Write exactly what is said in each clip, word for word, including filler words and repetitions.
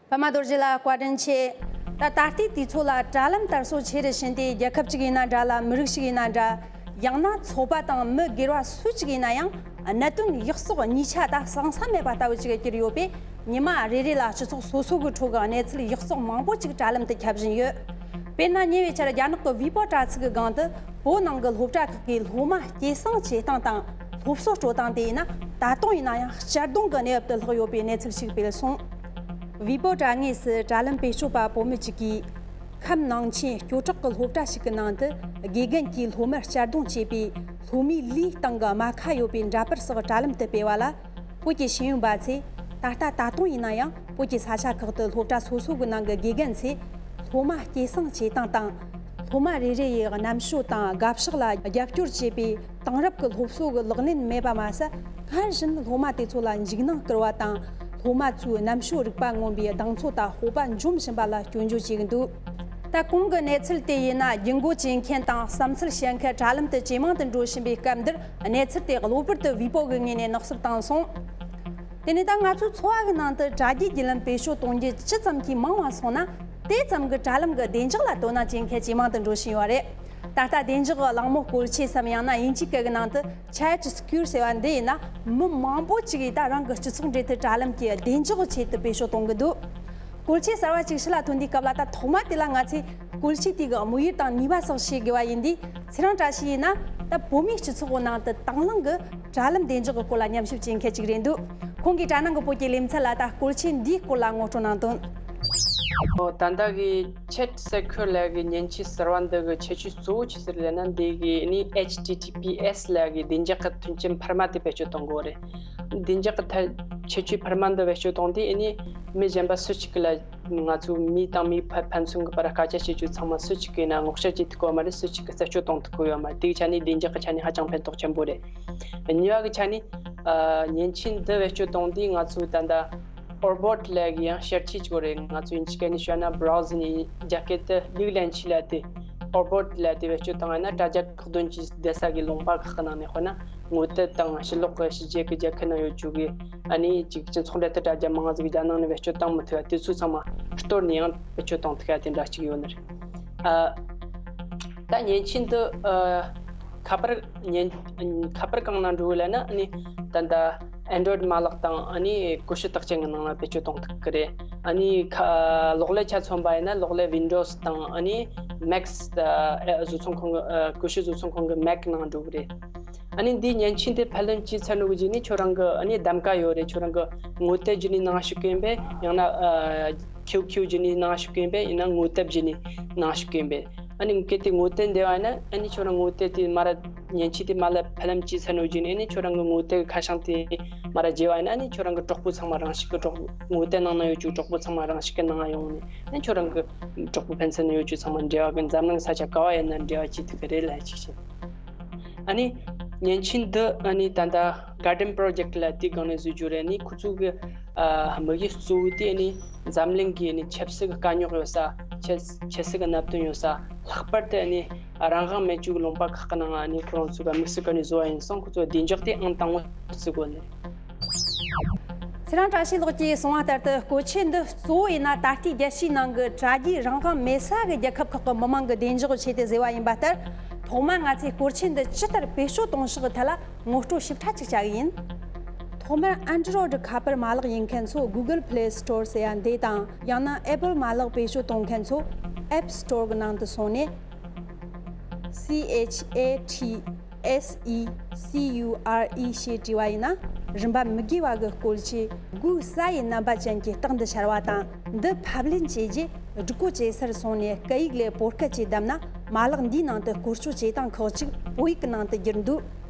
པདྨ་རྡོ་རྗེ་ལགས་བཀའ་དྲིན་ཆེ། ད་ད་ལྟའི་དུས་ཚོད་ལ་དྲ་ལམ་དར་སྲོལ་ཆེ་རུ་ཕྱིན་ཏེ། རྒྱལ་ཁབ་ཅིག་ཡིན་ན་འདྲ་ལ། མི་རིགས་ཤིག་ཡིན་ན་འདྲ། ཡང་ན་ཚོགས་པ་དང་མི་སྒེར་བ་སུ་གཅིག་ཡིན་ན་ཡང་། གནད་དོན་ཡག་བཙོག་གཉིས་ཆ་ད་གསང་ས་མེད་པ་ལྟ་བུ་ཅིག་གྱུར་ཡོད་པས། ཉི་མ་རེ་རེ་ལ་སྤྱི་ཚོགས་སོ་སོ་གི་ཁྲོད་ཀྱི་གནས་ཚུལ་ཡག་བཙོག་མང་པོ་ཅིག་དྲ་ལམ་དུ་ཁྱབ་བཞིན་ཡོད། དཔེར་ན་ཉེ་བའི་ཆར་རྒྱ་ནག་གི་ཝི་པོ་དྲ་ཚིགས་ཀྱི་སྒང་དུ། བོད་ནང་གི་སློབ་གྲྭ་ཁག་གི་སློབ་མ་སྐྱེད་སྲིང་བྱེད་སྟངས་དང་སློབ་གསོ་སྤྲོད་སྟངས་དེ་ཡིན་ན། ད་དུང་ཡིན་ན་ཡང་གཅར་རྡུང་གི་གནས་བབ་ཏུ་ལྷག་ཡོད་པའི་གནས་ཚུལ་ཞིག་སྤེལ་སོང་། ཝི་པོ་དྲ་དངོས་སུ་དྲ་ལམ་བེད་སྤྱོད་པ་བོད་མི་གཅིག་གིས། ཁམས་ནང་ཆེན་སྐྱོ་བྲག་གི་སློབ་གྲྭ་ཞིག་གི་ནང་དུ་དགེ་རྒན་གྱིས་སློབ་མར་གཅར་རྡུང་བྱས་པའི་སློབ་མའི་ལུས་སྟེང་གི་རྨ་ཁ་ཡོད་པའི་འདྲ་པར་སོགས་དྲ་ལམ་དུ་སྤེལ་བ་ལ། བོད་ཀྱི་ཤེས་ཡོན་པ་ཚོས། ད་ལྟ་ད་དུང་ཡིན་ན་ཡང་བོད་ཀྱི་ས་ཆ་ཁག་ཏུ་སློབ་གྲྭ་སོ་སོ་གི་ནང་གི་དགེ་རྒན་ཚོས་སློབ་མ་སྐྱེད་སྲིང་བྱེད་སྟངས་དང་། སློབ་མ་རེ་རེ་ཡི་རྣམ་དཔྱོད་དང་དགའ་ཕྱོགས་ལ་རྒྱབ་སྐྱོར་བྱེད་པའི་དེང་རབས་ཀྱི་སློབ་གསོ་གི་ལག་ལེན་མེད་པ་མ་ཟད། སྔར་བཞིན་སློབ་མ་དེ་ཚོ་ལ་འཇིགས་སྣང་སྐུལ་བ་དང་། སློབ་མ་ཚོའི་རྣམ་དཔྱོད་རིག་པ་མངོན་པའི་གདེང་ཚོད་དང་སྤོབས་པ་འཇོམས་བཞིན་པ་ལ་སྐྱོན་བརྗོད་བྱེད་ཀྱི་འདུག་ད་གོང་གི་གནས་ཚུལ་དེ་ཡིན་ན། རྒྱུ་འགོད་བྱེད་མཁན་དང་བསམ་ཚུལ་བཤད་མཁན་དྲ་ལམ་དུ་ཇེ་མང་དུ་འགྲོ་བཞིན་པའི་སྐབས་འདིར། གནས་ཚུལ་དེ་གློ་བུར་དུ་ཝི་པོ་གི་ངོས་ནས་ནག་སུབ་བཏང་སོང་། དེ་ནས་ད་ང་ཚོའི་འཚོ་བ་གི་ནང་དུ་དྲ་རྒྱའི་བརྒྱུད་ལམ་བེད་སྤྱོད་གཏོང་རྒྱུ་ཇི་ཙམ་གྱིས་མང་བ་སོང་ན། དེ་ཙམ་གྱིས་དྲ་ལམ་གྱི་བདེ་འཇགས་ལ་དོ་སྣང་བྱེད་མཁན་ཇེ་མང་དུ་འགྲོ་བཞིན་ཡོད་རེད། ད་ལྟ་བདེ་འཇགས་ཀྱི་གླེང་མོལ་སྐོར་ཆས་སམ། ཡང་ན་དབྱིན་ཇིའི་སྐད་ཀྱི་ནང་དུ་Chat Secure ཟེར་བ་འདི་ཡིན་ན། མི་མང་པོ་ཅིག་གིས་ད་རང་གི་སྤྱི་ཚོགས་འབྲེལ་མཐུད་དྲ་ལམ་གྱི་བདེ་འཇགས་ཆེད་དུ་བེད་སྤྱོད་གཏོང་གི་འདུག་སྐོར་ཆས་གསར་བ་ཅིག་ཕྱི་ལ་ཐོན་དུས་སྐབས་ལ། ད་ཐོག་མ་དེ་ལ་ང་ཚོས་སྐོར་ཆས་དེ་གི་དམིགས་ཡུལ་དང་ནུས་པ་སོགས་ཤེས་དགོས་པ་ཡིན་དུས། ཚེ་རིང་བཀྲ་ཤིས་ཡིན་ན་ད་བོད་མིའི་སྤྱི་ཚོགས་ནང་དུ་དང་བླངས་ཀྱིས་དྲ་ལམ་བདེ་འཇགས་ཀྱི་སྐོར་ལ་ཉམས་ཞིབ་བྱེད་མཁན་ཅིག་རེད་འདུག་ཁོང་གིས་དྲ་ནང་གི་བོད་ཀྱི་ལེ་ཚན་ལ་ད་སྐོར་ཆས་འདིའི་སྐོར་ལ་ངོ་སྤྲོད་གནང་དོན། ཨོ། ད་ལྟ་གི་Chat Secure ལབ་ཀྱི་མཉེན་ཆས་གསར་བ་འདི་གི་ཁྱད་ཆོས་གཙོ་བོ་ཅི་ཟིག་ལབ་ན། འདི་གི་ཨ་ནི་H T T P S ལབ་ཀྱི་བདེ་འཇགས་ཀྱི་མཐུན་རྐྱེན་འཕར་མ་དེ་བེད་སྤྱོད་གཏོང་དགོས་རེད། བདེ་འཇགས་ཀྱི་ཐད་ཁྱད་ཆོས་འཕར་མ་འདི་བེད་སྤྱོད་གཏོང་དུས། ཨ་ནི་མི་གཞན་པ་སུ་གཅིག་གི་ལ། ང་ཚོ་མི་དང་མིའི་ཕ་ཕན་ཚུན་གྱི་བར་སྐད་ཆ་བཤད་རྒྱུ་ཚང་མ་སུ་གཅིག་གིས་ན་ངོ་ཤེས་བྱེད་ཐུབ་ཀྱི་ཡོད་མ་རེད། སུ་གཅིག་གིས་རྩད་གཅོད་གཏོང་ཐུབ་ཀྱི་ཡོད་མ་རེད། དེའི་ཆ་ནས་བདེ་འཇགས་ཀྱི་ཆ་ནས་ཧ་ཅང་ཕན་ཐོགས་ཆེན་པོ་རེད། གཉིས་པ་གི་ཆ་ནས། ཨ། མཉེན་ཆས་འདི་བེད་སྤྱོད་གཏོང་དུས་ང་ཚོ་ད་ལྟ་Orbot ལབ་ཀྱི་ཡང་ཤར་ཆས་གཅིག་རེད། ང་ཚོ་དབྱིན་ཇི་སྐད་ནས་བཤད་ན་Browse ཡིན། རྒྱ་སྐད་དུ་ལུགས་ལེན་ཆས་ལབ་དེ། Orbot ལབ་དེ་བེད་སྤྱོད་བཏང་བ་ན། དྲ་རྒྱ་ཁག་དོན་གྱི་བསྡད་ས་གི་ལུང་པ་ཁག་གི་ནང་ནས། དཔེར་ན་ངོ་དེབ་དང་ཕྱི་ལོགས་ཀྱི་ཕྱི་རྒྱལ་གྱི་རྒྱལ་ཁབ་ནང་ཡོད་རྒྱུ་གི། ཨ་ནི་ཅིག་སྤྱི་ཚོགས་འབྲེལ་མཐུད་དྲ་རྒྱ་མང་ཟིག་རྒྱ་ནང་ནས་བེད་སྤྱོད་བཏང་མི་ཐུབ་པ་དེ་ཚོ་ཚང་མ་གཏོར་ནས་ཡང་བེད་སྤྱོད་གཏོང་ཐུབ་ཡ་དེ་འདྲ་ཅིག་ཡོད་ནི་རེད། ཨ། ད་མཉེན་ཆས་འདི། ཨ། ཁ་པར་མཉེན། ཁ་པར་གང་ནང་འགྲོ་གི་ལབ་ན། ཨ་ནི་ད་ལྟ་Android མ་ལག་དང་། ཨ་ནི་ཀུ་ཤུ་རྟགས་ཅན་གྱི་ནང་ལ་བེད་སྤྱོད་གཏོང་ཐུབ་ཀྱི་རེད། ཨ་ནི་ཁ། གློག་ཀླད་ཆ་མཚོན་པ་ཡིན་ན། གློག་ཀླད་Windows དང་། ཨ་ནི་Mac། ཨ། བཟོ་ཚོང་ཁང་གི། ཨ། ཀུ་ཤུ་བཟོ་ཚོང་ཁང་གི་Mac ནང་འགྲོ་གི་རེད། ཨ་ནི་འདིའི་མཉེན་ཆས་འདི་ཕབ་ལེན་བྱས་ཚར་ནོ་གི་རྗེས་ནས་ཁྱོད་རང་གི། ཨ་ནི་གདམ་ག་ཡོད་རེད། ཁྱོད་རང་གི་ངོ་དེབ་བརྒྱུད་ནས་ནང་ཞུགས་གི་ཡིན་པས། ཡང་ན། ཨ། ཁྱེའུ་ཁྱེའུ་བརྒྱུད་ནས་ནང་ཞུགས་གི་ཡིན་པས། ཡང་ན་ངོ་དེབ་བརྒྱུད་ནས་ནང་ཞུགས་གི་ཡིན་པས། ཨ་ནི་གལ་ཏེ་ངོ་དེབ་འདི་བ་ཡིན་ན། ཨ་ནི་ཁྱོད་རང་ངོ་དེབ་དེ་མར་མཉེན་ཆས་དེ་མར་ལ་ཕབ་ལེན་བྱས་ཚར་ནོ་གི་རྗེས་ནས། ཨ་ནི་ཁྱོད་རང་གི་ངོ་དེབ་ཁ་བྱང་དེ་མར་བརྗེ་བ་ཡིན་ན། ཨ་ནི་ཁྱོད་རང་གི་གྲོགས་པོ་ཚང་མ་རང་ཞིག་གི་གྲོགས། ངོ་དེབ་ནང་ན་ཡོད་རྒྱུ་གྲོགས་པོ་ཚང་མ་རང་ཞིག་གི་ནང་ཡོང་ནས། ཨ་ནི་ཁྱོད་རང་གི་གྲོགས་པོ་ཕན་ཚུན་ན་ཡོད་རྒྱུ་ཚང་མ་འབྲེལ་བ་གི། འཛམ་གླིང་ས་ཆ་ག་བ་ཡིན་ན་འབྲེལ་བ་བྱེད་ཐུབ་ཀྱི་རེད་ལབ་ཅིག་བྱས། ཨ་ནི་མཉེན་ཆས་འདི། ཨ་ནི་ད་ལྟ་Guardian Project ལབ་དེའི་སྒང་ནས་བཟོ་རྒྱུ་རེད། ཨ་ནི་ཁོ་ཚོ་གི། ཨ། དམིགས་ཡུལ་གཙོ་བོ་དེ། ཨ་ནི་འཛམ་གླིང་གི། ཨ་ནི་ཆབ་སྲིད་ཀྱི་དཀའ་རྙོག་ཡོད་ས། ཆབ། ཆབ་སྲིད་ཀྱི་གནད་དོན་ཡོད་ས། ལྷག་པར་དུ། ཨ་ནི་རང་དབང་མེད་རྒྱུ་གི་ལུང་པ་ཁག་གི་ནང་། ཨ་ནི་ཁོ་རང་ཚོ་གི་དམིགས་སུ་བཀར་ནས་བཟོ་བ་ཡིན་སོང་། ཁོ་ཚོ་བདེ་འཇགས་དེ་ཨང་དང་པོ་བརྩི་དགོས་ནི། ཚེ་རིང་བཀྲ་ཤིས་ལགས་ཀྱིས་གསུངས་པ་ལྟར་དུ། སྐོར་ཆས་འདི་གཙོ་བོ་ཡིན་ན་ད་ལྟའི་རྒྱལ་སྤྱིའི་ནང་གི་དྲ་རྒྱའི་རང་དབང་མེད་ས་གི་རྒྱལ་ཁབ་ཁག་གི་མི་མང་གི་བདེ་འཇགས་ཆེད་དུ་བཟོས་པ་ཡིན་པ་ལྟར། ཐོག་མར་ང་ཚོས་སྐོར་ཆས་འདི་ཇི་ལྟར་བེད་སྤྱོད་གཏོང་ཕྱོགས་ཀྱི་ཐད་ལ་ངོ་སྤྲོད་ཞིབ་ཕྲ་ཅིག་བྱ་གི་ཡིན། ཐོག་མར་Android ཁ་པར་མ་ལག་ཡིན་མཁན་ཚོ་Google Play Store ཟེར་ཡ་འདི་དང་། ཡང་ན་Apple མ་ལག་བེད་སྤྱོད་གཏོང་མཁན་ཚོ་App Store གི་ནང་དུ་སོང་ནས། C H A T S E C U R E ཞེས་བྲིས་པ་ཡིན་ན། རིན་པ་མི་དགོས་པ་གི་སྐོར་གྱི་སྒོའི་ས་ཡི་རྣམ་པ་ཅན་གྱི་རྟགས་འདི་ཤར་བ་དང་། འདི་ཕབ་ལེན་བྱས་རྗེས་སྒྲིག་གོ་བྱེད་སར་སོང་ནས་སྐད་ཡིག་ལས་བོད་སྐད་ཅེས་བདམས་ན། མ་ལག་འདིའི་ནང་དུ་བཀོལ་སྤྱོད་བྱེད་སྟངས་ཁག་ཅིག་བོད་ཡིག་གི་ནང་དུ་བསྒྱུར་འདུག་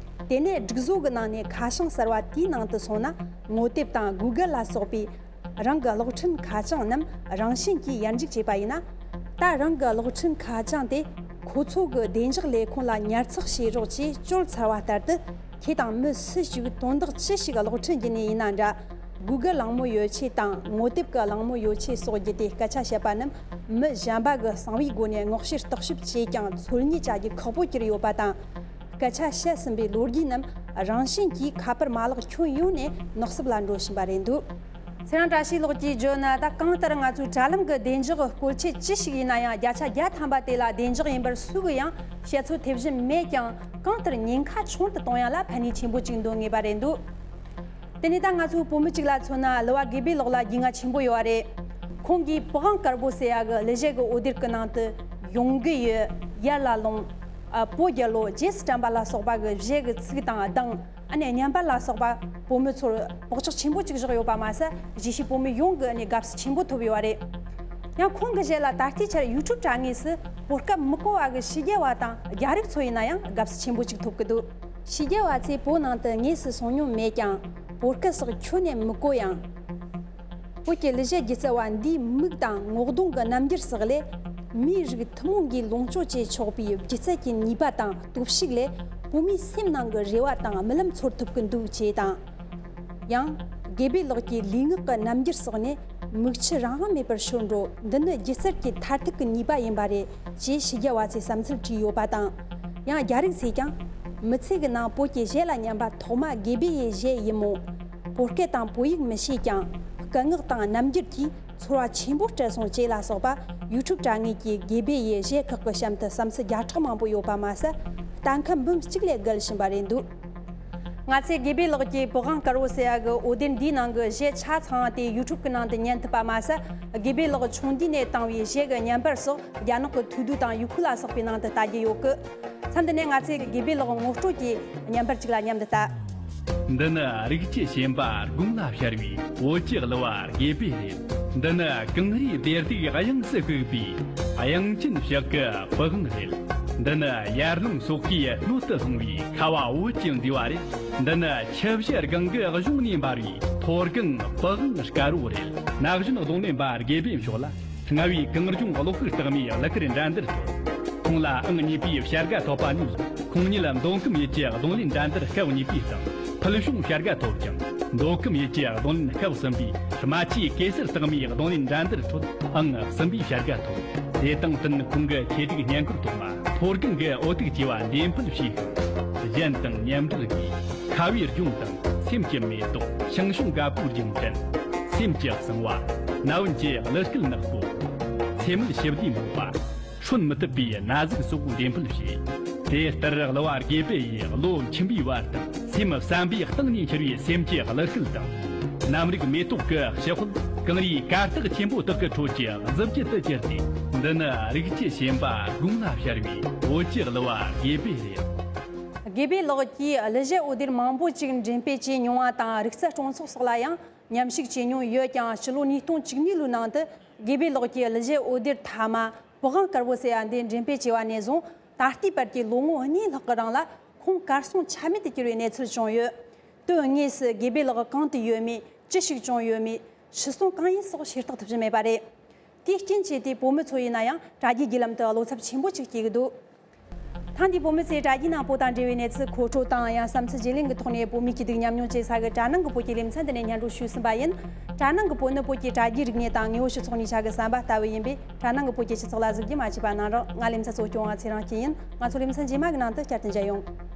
དེ་ནས་སྒྲིག་བཟོ་གི་ནང་ནས་ཁ་བྱང་གསར་བ་དེའི་ནང་དུ་སོང་ན། ངོ་དེབ་དང་Google ལ་སོགས་པའི་རང་གི་གློག་འཕྲིན་ཁ་བྱང་རྣམས་རང་བཞིན་གྱིས་ཡར་འཇུག་བྱས་པ་ཡིན་ན། ད་རང་གི་གློག་འཕྲིན་ཁ་བྱང་དེ་ཁོ་ཚོ་གི་བདེ་འཇགས་ལས་ཁུངས་ལ་ཉར་ཚགས་བྱེད་རོགས་ཅེས་བཅོལ་ཚར་བ་ལྟར་དུ། ཁྱེད་དང་མི་སུ་ཞིག་དོན་དག་ཅི་ཞིག་གློག་འཕྲིན་བརྒྱུད་ནས་ཡིན་ན་འདྲ། Google གླེང་མོལ་ཡོ་ཆས་དང་ངོ་དེབ་ཀྱི་གླེང་མོལ་ཡོ་ཆས་སོགས་བརྒྱུད་དེ་སྐད་ཆ་བཤད་པ་རྣམས་མི་གཞན་པ་གི་གསང་བའི་སྒོ་ནས་སྔོག་བཤེར་བརྟག་ཞིབ་བྱས་ཀྱང་འཚོལ་སྙེག་བྱ་རྒྱུ་ཁག་པོ་གྱུར་ཡོད་པ་དང་། སྐད་ཆ་བཤད་ཟིན་པའི་ལོ་རྒྱུས་རྣམས་རང་བཞིན་གྱིས་ཁ་པར་མ་ལག་ཁྱོན་ཡོངས་ནས་ནག་སུབ་ལ་འགྲོ་བཞིན་པ་རེད་འདུག་ཚེ་རིང་བཀྲ་ཤིས་ལགས་ཀྱིས་བརྗོད་ན། ད་གང་ལྟར་ང་ཚོའི་དྲ་ལམ་གྱི་བདེ་འཇགས་བཀོལ་ཆས་ཅི་ཞིག་ཡིན་ན་ཡང་། བརྒྱ་ཆ་བརྒྱ་ཐམ་པ་དེ་ལ་བདེ་འཇགས་ཡིན་པར་སུ་གིས་ཡང་བཤད་ཚོད་ཐེབས་བཞིན་མེད་ཀྱང་། གང་ལྟར་ཉེན་ཁ་ཆུང་དུ་གཏོང་ཡ་ལ་ཕན་ནུས་ཆེན་པོ་ཅིག་འདོན་ངེས་པ་རེད་འདུག་དེ་ནས་ད་ང་ཚོའི་བུ་མོ་གཅིག་ལ་མཚོན་ན། གླུ་བ་དགེ་འཕེལ་ལགས་ལ་རྒྱུས་མངའ་ཆེན་པོ་ཡོད་པ་རེད། ཁོང་གིས་པི་ཝང་དཀར་པོ་ཟེར་ཡ་གི་གླུ་གཞས་ཀྱི་འོད་སྡེར་གྱི་ནང་དུ། ཡོང་གི་ཡོད། ཡར་ལ་ལོངས། ཨ། བོད་རྒྱལ་ལོ། རྗེས་སུ་དྲན་པ་ལ་སོགས་པ་གི་གཞས་ཀྱི་ཚིག་དང་གདངས། ཨ་ནི་བརྙན་པར་ལ་སོགས་པ་བུ་མོ་ཚོར་བག་ཆགས་ཆེན་པོ་ཅིག་བཞག་ཡོད་པ་མ་ཟད། གཞིས་བྱེས་བུད་མེད་ཡོངས་ཀྱི་ནས་དགའ་བསུ་ཆེན་པོ་ཐོབ་ཡོད་པ་རེད། ཡང་ཁོང་གི་གཞས་ལ་ད་ལྟའི་ཆར་ཡུ་ཊུབ་དྲ་ངོས་སུ་བོད་སྐད་མི་གོ་བ་གི་ཕྱི་རྒྱལ་བ་དང་རྒྱ་རིགས་ཚོ་ཡིན་ན་ཡང་དགའ་བསུ་ཆེན་པོ་ཅིག་ཐོབ་ཀྱི་འདུག་ཕྱི་རྒྱལ་བ་ཚོས་བོད་ནང་དུ་དངོས་སུ་སོང་མྱོང་མེད་ཀྱང་། བོད་སྐད་སོགས་ཁྱོན་ནས་མི་གོ་ཡང་། བོད་ཀྱི་གླུ་གཞས་སྒྱུ་རྩལ་བ་འདིའི་མིག་དང་ངོ་གདོང་གི་རྣམ་འགྱུར་སོགས་ལས། མིའི་རིགས་ཐུན་མོང་གིས་ལོངས་སྤྱོད་བྱེད་ཆོག་པའི་སྒྱུ་རྩལ་གྱི་ནུས་པ་དང་སྟོབས་ཤུགས་ལས། བོད་མིའི་སེམས་ནང་གི་རེ་བ་དང་རྨི་ལམ་ཚོར་ཐུབ་ཀྱི་འདུག་ཅེས་དང་། ཡང་། དགེ་འཕེལ་ལགས་ཀྱི་ལུས་ངག་གི་རྣམ་འགྱུར་སོགས་ནས། མིག་ཆུ་རང་དབང་མེད་པར་ཤོར་འགྲོ། འདི་ནི་སྒྱུ་རྩལ་གྱི་མཐར་ཐུག་གི་ནུས་པ་ཡིན་པ་རེད། ཅེས་ཕྱི་རྒྱལ་བ་ཚོས་བསམ་ཚུལ་བྲིས་ཡོད་པ་དང་། ཡང་རྒྱ་རིགས་ཚོས་ཀྱང་། མི་ཚེ་གི་ནང་བོད་ཀྱི་གཞས་ལ་སྙམ་པ་ཐོག་མ་དགེ་འཕེལ་ཡི་གཞས་ཡིན་མོད། བོད་སྐད་དང་བོད་ཡིག་མི་ཤེས་ཀྱང་། སྐད་ངག་དང་རྣམ་འགྱུར་གྱིས་ཚོར་བ་ཆེན་པོ་སྤྲད་སོང་ཅེས་ལ་སོགས་པ་ཡུ་ཊུབ་དྲ་ངོས་ཀྱི་དགེ་འཕེལ་ཡི་གཞས་ཁག་གི་གཤམ་དུ་བསམ་ཚུལ་བརྒྱ་ཕྲག་མང་པོ་ཡོད་པ་མ་ཟད། གཏན་འཁེལ་འབུམ་གཅིག་ལས་བརྒལ་བཞིན་པ་རེད་འདུག་ང་ཚོས་དགེ་འཕེལ་ལགས་ཀྱི་པི་ཝང་དཀར་པོ་ཟེར་ཡ་གི་འོད་སྡེར་འདིའི་ནང་གི་གཞས་ཆ་ཚང་དེ་ཡུ་ཊུབ་ཀྱི་ནང་དུ་ཉན་ཐུབ་པ་མ་ཟད། དགེ་འཕེལ་ལགས་ཆུང་དུས་ནས་བཏང་བའི་གཞས་ཀྱི་བརྙན་པར་སོགས་རྒྱ་ནག་གི་ཐུའུ་ཌུའུ་དང་ཡུ་ཁུ་ལ་སོགས་པའི་ནང་དུ་ལྟ་རྒྱུ་ཡོད་གི། མཚམས་འདི་ནས་ང་ཚོས་དགེ་འཕེལ་ལགས་ངོ་སྤྲོད་ཀྱི་བརྙན་པར་ཅིག་ལ་མཉམ་དུ་ལྟ། འདི་ནི་རིགས་ཀྱི་ཞེན་པ་དགུང་ལ་ཤར་བའི་བོད་ཀྱི་གླུ་བ་དགེ་འཕེལ་རེད། འདི་ནི་གངས་རིའི་བདེ་སྡུག་དབྱངས་སུ་ཕུག་པའི་དབྱངས་ཅན་ཕྱག་གི་པི་ཝང་རེད། འདི་ནི་ཡར་ཀླུང་སོག་གི་སྣོད་དུ་ལྷུང་བའི་ཁ་བ་བོད་ཀྱི་མཛེས་པ་རེད། འདི་ནི་ཆུ་བཞི་སྒང་གི་གཞུང་ནས་འབར་བའི་མཐོ་སྒང་པི་ཝང་དཀར་པོ་རེད། ན་གཞོན་གདོང་ལེན་པ་དགེ་འཕེལ་མཆོག་ལ། རྔ་བའི་གངས་ལྗོངས་གློག་ཤུགས་རྟགས་མའི་གླུ་གར་འགྲན་བསྡུར་ཁྲོད། ཁོང་ལ་ཨང་གཉིས་པའི་བྱ་དགའ་ཐོབ་པ་ནས་བཟུང་། ཁོང་ཉིད་མདོ་ཁམས་ཡུལ་གྱི་རྡུང་ལེན་འགྲན་བསྡུར་སྐབས་གཉིས་པའི་སྟེང་ཕུལ་བྱུང་བྱ་དགའ་ཐོབ་ཅིང་། མདོ་ཁམས་ཡུལ་གྱི་རྡུང་ལེན་སྐབས་གསུམ་པའི་རྨ་ཆུའི་གེ་སར་རྟགས་མའི་རྡུང་ལེན་འགྲན་བསྡུར་ཁྲོད་ཨང་གསུམ་པའི་བྱ་དགའ་ཐོབ། དེ་དང་བསྟུན་ཁོང་གི་ཆེད་སྒྲིག་བརྙན་འཁོར་ཐོག་མ་མཐོ་སྒང་གི་འོ་ཐུག་ཅེས་པ་འགྲེམས་སྤེལ་བྱས་ཤིང་། གཞན་དང་མཉམ་འབྲེལ་གྱིས་ཁ་བའི་ལྗོངས་དང་སེམས་ཀྱི་མེ་ཏོག་ཞང་ཞུང་དཀར་པོའི་རྒྱུན་འཕྲིན་སེམས་ཀྱི་གསང་བ། ན་བུན་གྱི་གླུ་སྐད་ནག་པོ། ཚེ་སྨད་ཞི་བདེའི་འབོགས་པ། སྲུན་མི་ཐུབ་པའི་ན་ཟུག་སོགས་འགྲེམས་སྤེལ་བྱས། དེ་ལྟར་གླུ་བ་དགེ་འཕེལ་ཡིས་ལོ་ཁྱིམ་པའི་བར་དུ་སེམས་བསམ་པའི་གཏིང་ནས་འཁྱུར་བའི་སེམས་ཀྱི་གླུ་སྐད་དང་། གནམ་རིག་མེ་ཏོག་གི་ཞི་དཔལ་གངས་རིའི་གར་སྟེགས་ཆེན་པོ་དག་གི་ཁྲོད་ཀྱི་གཟི་བརྗིད་དུ་གྱུར་ཏེ། འདི་ནི་རིགས་ཀྱི་ཞེན་པ་དགུང་ལ་ཤར་བའི་བོད་ཀྱི་གླུ་བ་དགེ་འཕེལ་རེད། དགེ་འཕེལ་ལགས་ཀྱིས་གླུ་གཞས་འོད་སྡེར་མང་པོ་ཅིག་འགྲེམས་སྤེལ་བྱས་མྱོང་བ་དང་། རིག་རྩལ་སྤྲོ་ཚོགས་སོགས་ལ་ཡང་མཉམ་ཞུགས་བྱས་མྱོང་ཡོད་ཀྱང་། ཕྱི་ལོ་ཉིས་སྟོང་བཅུ་གཉིས་ལོའི་ནང་དུ་དགེ་འཕེལ་ལགས་ཀྱི་གླུ་གཞས་འོད་སྡེར་མཐའ་མ། པི་ཝང་དཀར་པོ་ཟེར་ཡ་འདི་འགྲེམས་སྤེལ་བྱས་པ་ནས་བཟུང་། ད་ལྟའི་བར་གྱི་ལོ་ངོ་གཉིས་ལྷག་གི་རིང་ལ་ཁོང་གར་སོང་ཆ་མེད་དུ་གྱུར་བའི་གནས་ཚུལ་བྱུང་ཡོད། དོན་དངོས་སུ་དགེ་འཕེལ་ལགས་གང་དུ་ཡོད་མེད། ཅི་ཞིག་བྱུང་ཡོད་མེད། ཤི་སོང་གང་ཡིན་སོགས་ཤེས་རྟོགས་ཐུབ་བཞིན་མེད་པ་རེད། དེའི་རྐྱེན་བྱས་ཏེ་བུ་མོ་ཚོ་ཡིན་ན་ཡང་དྲ་རྒྱའི་བརྒྱུད་ལམ་དུ་བློ་འཚབ་ཆེན་པོ་ཅིག་སྐྱེ་གི་འདུག་ཐེངས་འདིའི་བུ་མོ་ཚོས་དྲ་རྒྱའི་ནང་བོད་དང་འབྲེལ་བའི་གནས་ཚུལ་མཁོ་སྤྲོད་དང་། ཡང་བསམ་ཚུལ་བརྗེ་ལེན་གྱི་ཐོག་ནས་བོད་མིའི་སྐྱིད་སྡུག་མཉམ་མྱོང་བྱེད་ས་གི་དྲ་ནང་གི་བོད་ཀྱི་ལེ་ཚན་འདི་ནས་སྙན་སྒྲོན་ཞུས་ཟིན་པ་ཡིན། དྲ་ནང་གི་བོད་ནི་བོད་ཀྱི་དྲ་རྒྱའི་རིག་གནས་དང་དངོས་པོ་སྤྱི་ཚོགས་གཉིས་ཆ་གི་ཟམ་པ་ལྟ་བུ་ཡིན་པས། དྲ་ནང་གི་བོད་ཀྱི་སྤྱི་ཚོགས་ལ་གཟིགས་རྒྱུ་མ་བརྗེད་པ་གནང་རོགས། ང་ལེ་ཚན་གཙོ་སྐྱོང་བ་ཚེ་རིང་སྐྱིད་ཡིན། ང་ཚོ་ལེ་ཚན་རྗེས་མ་གི་ནང་དུ་བསྐྱར་དུ་མཇལ་ཡོང་།